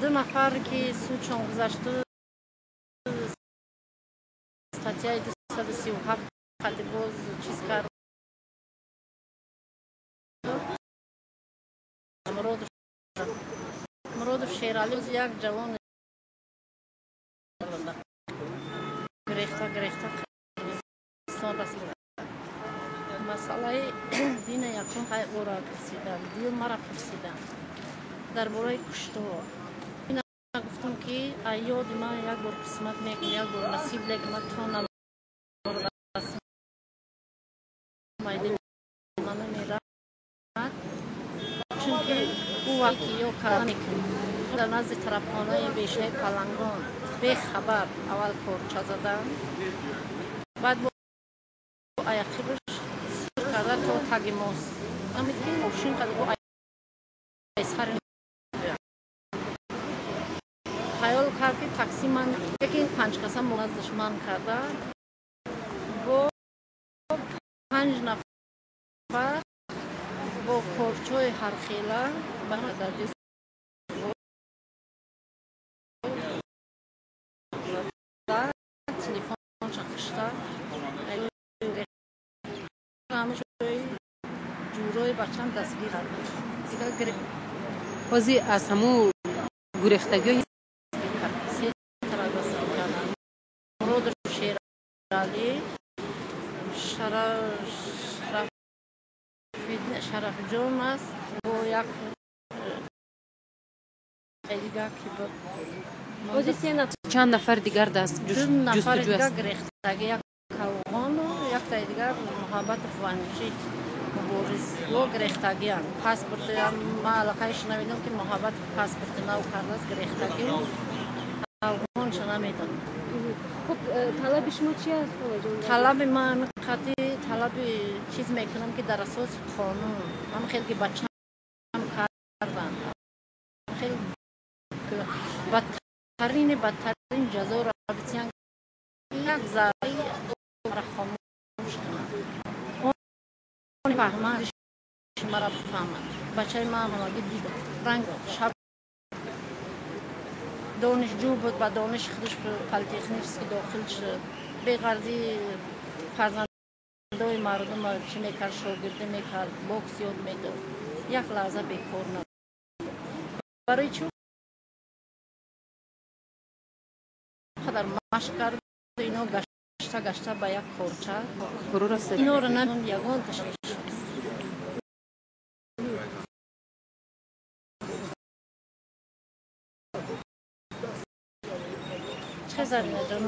Ду нафар ки судшон гузашту, статьяи 237 қати боз чиз кард. Муродов Шералӣ, як ҷавон, гирехта гирехта Қирғизистон расид. Масъалаи дина якум ҳай ӯро пурсидам, дуюм мара пурсидам дар бораи куштор. Ина гуфтам, ки ёди ман як бор қисмат мекун, як бор насиб, лекин ман то намурдастам, ман намерад, чунки ӯ вақти ё карда мекунӣ. Дар назди тарабхонаи бешаи Палангон бехабар аввал корча задан, баъд бо аяқибаш сур карда то таги мост. Амид ки мошин қад бо айсари хаёл кард, ки такси ман, лекин панҷкаса наздаш ман карда, бо панҷ нафар бо корчҳои ҳархела ба дар телефонша кушта, ҳамаҷои ҷӯрои бачам дастгир кард. Ҳозир аз ҳамун гурехтагиҳо се тара дастгир карданд: Муродов Шералӣ, Шарафҷон аст бо як дигар ки буд. Чанд нафар дигар даст Ду нафари ҷустуҷӯ дигар аст? гирехтагӣ, як калғону яктаи дигар Муҳаббатов Ванҷи Мубориз во гирехтагианд. Паспорти ман аллакай шунавидам, ки Муҳаббатов паспорти нав кардааст, гирехтагӣ, афғонша намедонам. Хуб, талаби шумо чи аст, холаҷон? Талаби ман қати талаби чиз мекунам, ки дар асоси қонун ҳам хел ки бачам карданд, хел бадтарини бадтарин ҷазоро битиҳанд, як зарраи мара хомӯш кунанд, он фаҳманд, мара бифаҳманд. Бачаи ман ҳамагӣ дид ранг шаб донишҷӯ буд, ба дониши худаш политехнически дохил шуд. Беғарзӣ фарзандои мардум чӣ мекард, шогирдӣ мекард, бокс ёд медод, як лаҳза бекор набуд. Барои чӣ қадар машқ кард, ино гашта гашта ба як корча фурӯ расид? Инора намедонам, ягон ташхис. Чӣ, Зарина ҷон?